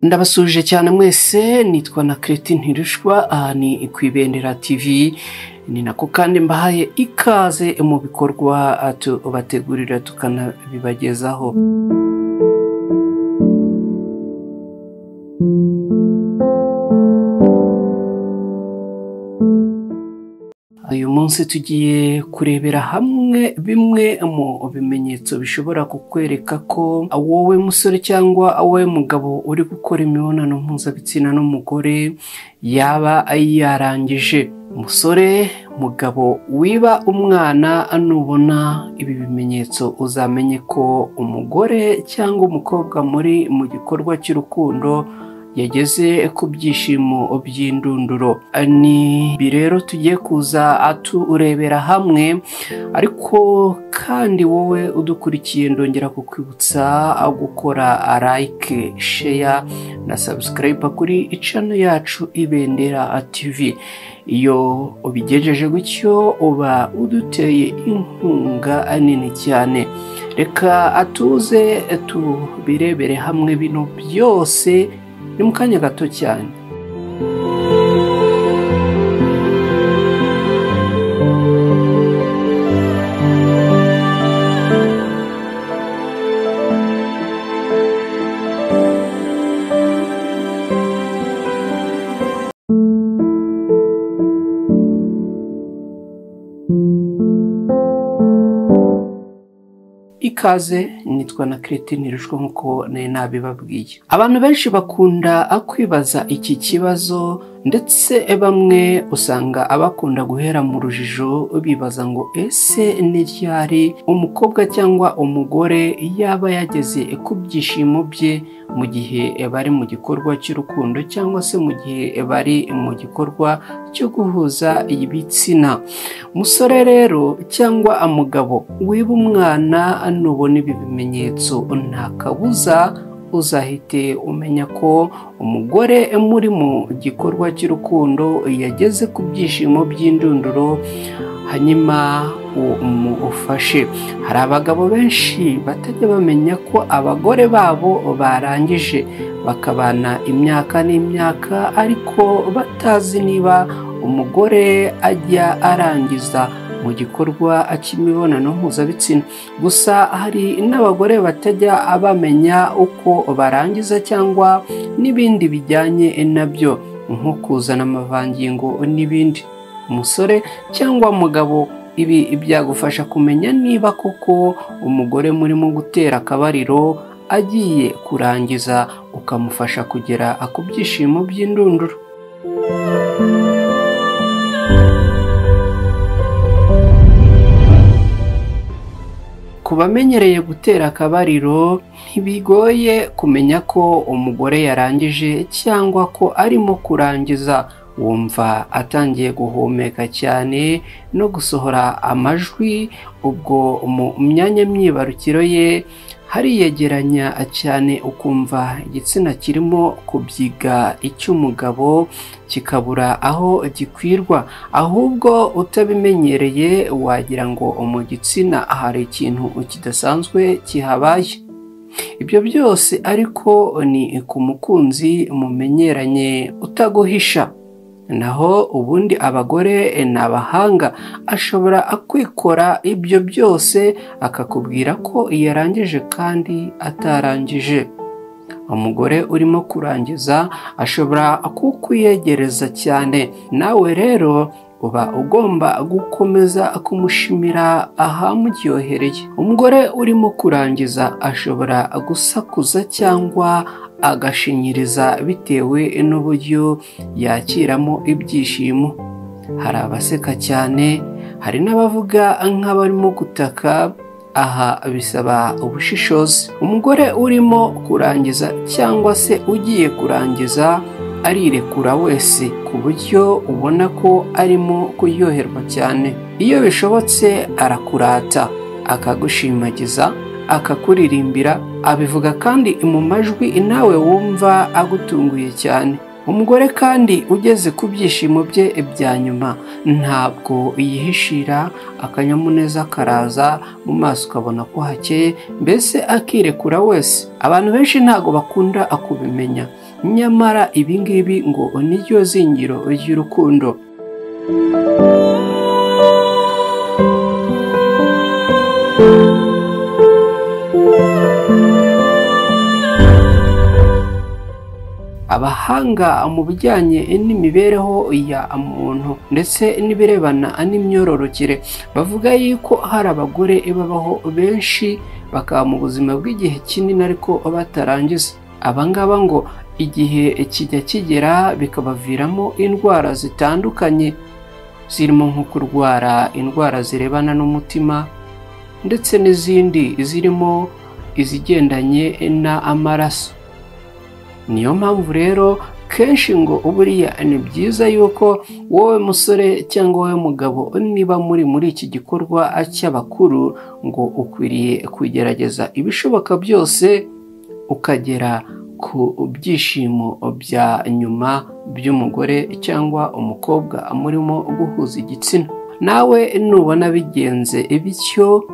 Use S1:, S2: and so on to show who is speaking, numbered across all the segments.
S1: Ndabasuje cyane mwese, nitwa na Christine Ntirushwa, aha ni ku Ibendera TV, ni nako kandi mbahaye ikaze mu bikorwa tubategurira tukanabibagezaho. Uyu munsi tugiye kurebera hamwe bimwe mu bimenyetso bishobora kukwereka ko wowe musore cyangwa wowe mugabo uri gukora imibonano mpuzabitsina n'umugore yaba yarangije. Musore, mugabo wiba umwana, nubona ibi bimenyetso uzamenye ko umugore cyangwa umukobwa muri mu gikorwa cy'urukundo yageze ku byishimo by'indunduro. Ni ibi rero tugiye kuza aturebera hamwe, ariko kandi wowe udukurikiye ndongera kukwibutsa gukora like, share na subscribe kuri channel yacu Ibendera TV. Iyo ubigejeje gutyo uba uduteye inkunga nini cyane. Reka atuze tubirebere hamwe bino byose ni mu kanya gato cyane. Ikaze, nitwa na Christine Ntirushwa nkuko nari nabibabwiye. Abantu benshi bakunda kwibaza iki kibazo, ndetse bamwe usanga abakunda guhera mu rujijo bibaza ngo ese ni ryari umukobwa cyangwa umugore yaba yageze ku byishimo bye mu gihe bari mu gikorwa cy'urukundo cyangwa se mu gihe bari mu gikorwa cyo guhuza ibitsina. Musore rero cyangwa umugabo wiba umwana, nubona ibi bimenyetso nta kabuza uzahite umenya ko umugore muri mu gikorwa cy'urukundo yageze ku byishimo by'indunduro, hanyuma umufashe. Hari abagabo benshi batajya bamenya ko abagore babo barangije, bakabana imyaka n'imyaka ariko batazi niba umugore ajya arangiza mu gikorwa cy'imibonano mpuzabitsina. Gusa hari n'abagore batajya bamenya uko barangiza cyangwa n'ibindi bijyanye nabyo nko kuzana amavangingo n'ibindi. Umusore cyangwa umugabo, ibi byagufasha kumenya niba koko umugore murimo gutera akabariro agiye kurangiza, ukamufasha kugera ku byishimo by'indunduro. Ku bamenyereye gutera akabariro ntibigoye kumenya ko umugore yarangije cyangwa ko arimo kurangiza. Wumva atangiye guhumeka cyane no gusohora amajwi, ubwo mu myanya myibarukiro ye hariyegeranya cyane, ukumva igitsina kirimo kubyiga icy'umugabo kikabura aho gikwirwa. Ahubwo utabimenyereye wagira ngo mu gitsina hari ikintu kidasanzwe kihabaye. Ibyo byose ariko ni ku mukunzi mumenyeranye utaguhisha. Naho ubundi abagore ni abahanga, ashobora kwikora ibyo byose akakubwira ko yarangije kandi atarangije. Umugore urimo kurangiza ashobora kukwiyegereza cyane, nawe rero uba ugomba gukomeza kumushimira ahamuryohereye. Umugore urimo kurangiza ashobora gusakuza cyangwa agashinyiriza bitewe n'uburyo yakiramo ibyishimo. Hari abaseka cyane, hari n'abavuga nk'abarimo gutaka. Aha bisaba ubushishozi. Umugore urimo kurangiza cyangwa se ugiye kurangiza arirekura wese ku buryo ubona ko arimo kuryoherwa cyane. Iyo bishobotse arakurata, akagushimagiza, akakuririmbira, abivuga kandi mu majwi nawe wumva agutunguye cyane. Umugore kandi ugeze ku byishimo bye bya nyuma ntabwo yihishira, akanyamuneza karaza mu maso ukabona ko hakeye, mbese akirekura wese. Abantu benshi ntabwo bakunda kubimenya, Nyamara ibi ngibi ngo niryo zingiro ry'urukundo. Abahanga mu bijyanye n'imibereho ya muntu ndetse n'ibirebana n'imyororokere bavuga yuko hari abagore babaho benshi bakaba mu buzima bw'igihe kinini ariko batarangiza. Abangaba ngo igihe kijya kigera bikabaviramo indwara zitandukanye zirimo nko kurwara indwara zirebana n'umutima ndetse n'izindi zirimo izigendanye n'amaraso. Niyo mpamvu rero kenshi ngo buriya ni byiza yuko wowe musore cyangwa wowe mugabo niba muri iki gikorwa cy'abakuru ngo ukwiriye kugerageza ibishoboka byose ukagera ku byishimo bya nyuma by'umugore cyangwa umukobwa murimo guhuza igitsina. Nawe nubona bigenze bityo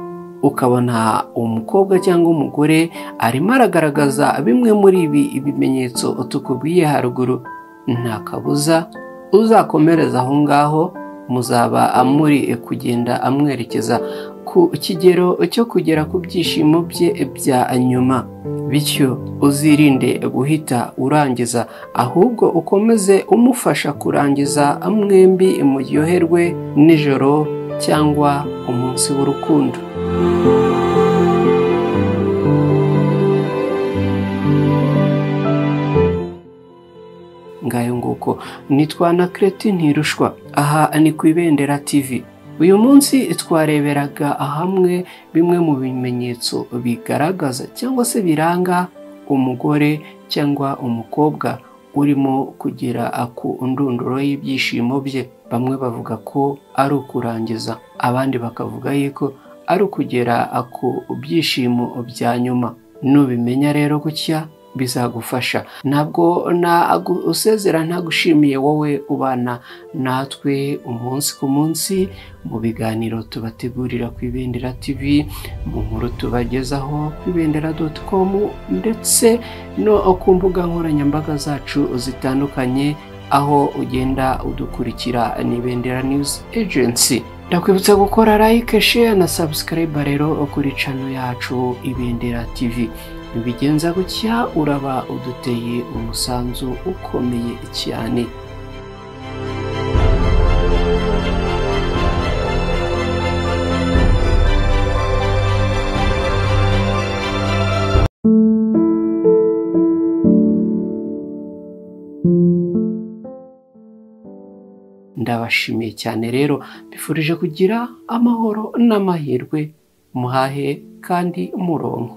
S1: ukabona umukobwa cyangwa umugore arimo aragaragaza bimwe muri ibi bimenyetso tukubwiye haruguru, nta kabuza uzakomereza aho ngaho, muzaba muri kugenda amwerekeza ku kigero cyo kugera ku byishimo bye bya nyuma. Bityo uzirinde guhita urangiza, ahubwo ukomeze umufasha kurangiza mwembi muryoherwe nijoro cyangwa umunsi w'urukundo. Ngayo nguko, nitwa na Cretin Ntirushwa, aha ni ku Ibendera TV. Uyu munsi twareberaga hamwe bimwe mu bimenyetso bigaragaza cyangwa se biranga umugore cyangwa umukobwa urimo kugera ku ndunduro y'ibyishimo bye. Bamwe bavuga ko ari ukurangiza, abandi bakavuga yuko ari ukugera ku byishimo bya nyuma. Nubimenya rero gutya bizagufasha. Ntabwo nagusezera ntagushimiye wowe ubana natwe umunsi ku munsi mu biganiro tubategurira ku Ibendera TV, mu nkuru tubagezaho ku ibendera.com ndetse no ku mbuga nkoranyambaga zacu zitandukanye, aho ugenda udukurikira ni Ibendera News Agency. Ndakwibutsa gukora like, share na subscribe rero kuri channel yacu Ibendera TV. Bigenza gutya uraba uduteye umusanzu ukomeye cyane. Ndabashimiye cyane rero, mbifurije kugira amahoro n'amahirwe, muhahe kandi muronko.